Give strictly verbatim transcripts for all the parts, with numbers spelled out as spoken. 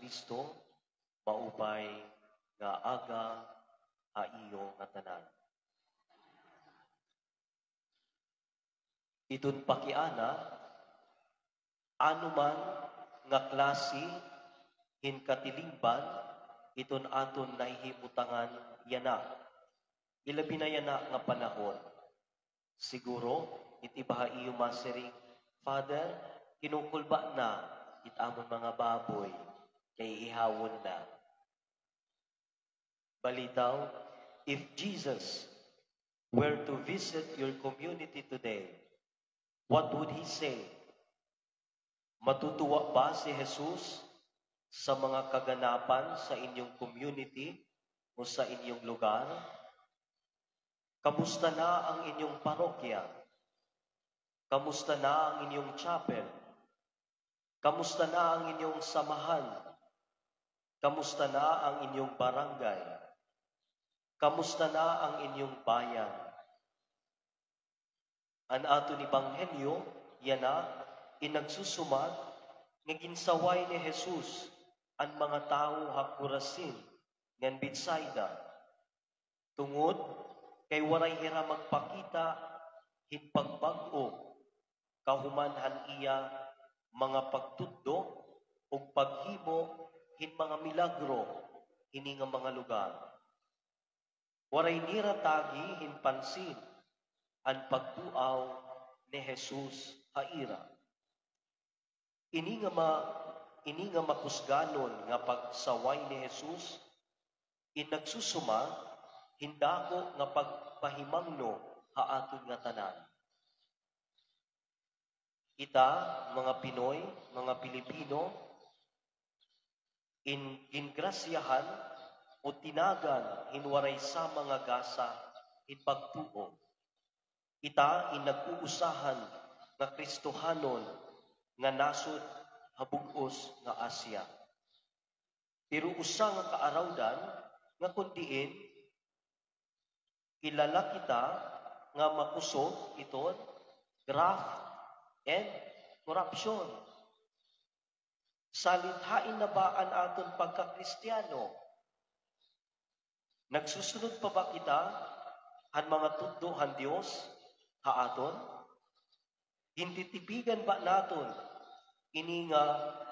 Kristo, maupay nga aga ha iyo ngatanan. Iton pakiana, ano man nga klase hin katilingban iton aton nahihimutangan yana. Ilabi na yana nga panahon. Siguro, it iba ha iyo masiring, "Father, kinukulba na it amon mga baboy, kay ihawon na." Balitaw, if Jesus were to visit your community today, what would he say? Matutuwa ba si Jesus sa mga kaganapan sa inyong community o sa inyong lugar? Kamusta na ang inyong parokya? Kamusta na ang inyong chapel? Kamusta na ang inyong samahan? Kamusta na ang inyong barangay? Kamusta na ang inyong bayan? An aton ebanghelyo yana in nagsusumad nga ginsaway ni Jesus an mga tawo ha Corazin ngan Betsaida, tungod kay waray hira magpakita hin pagbag-o kahuman han iya mga pagtutdo ug paghimo hin mga milagro hini nga mga lugar. Waray nira tagi hin pansin an pagbuaw ni Jesus ha ira. Ini nga ma-, ini nga makusganon nga pagsaway ni Jesus in nagsusumad hin dako nga pagpahimangno ha aton ngatanan. Kita, mga Pinoy, mga Pilipino, in gingrasyahan o tinagan hin waray sama nga gasa hin pagtuo. Kita in nag-uusahan nga Kristohanon nga nasod ha bug-os nga Asia. Pero usa nga kaarawdan nga kon diin kilala kita nga makusog iton graft and corruption. Salit hain na ba an aton pagka-Kristiyano? Nagsusunod pa ba kita han mga tudlo han Dios ha aton? Gintitipigan ba naton ini nga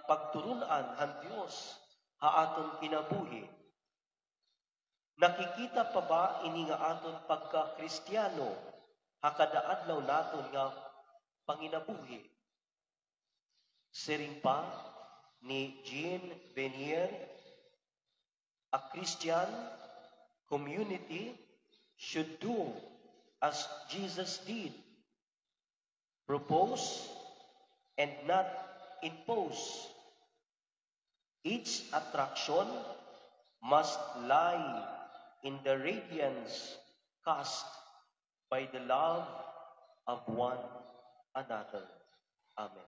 pagturun-an han Dios ha aton kinabuhi? Nakikita pa ba ini nga aton pagka-Kristiyano ha kada adlaw naton nga panginabuhi? Siring pa ni Jean Vanier, "A Christian community should do as Jesus did, propose and not impose. Each attraction must lie in the radiance cast by the love of one another." Amen.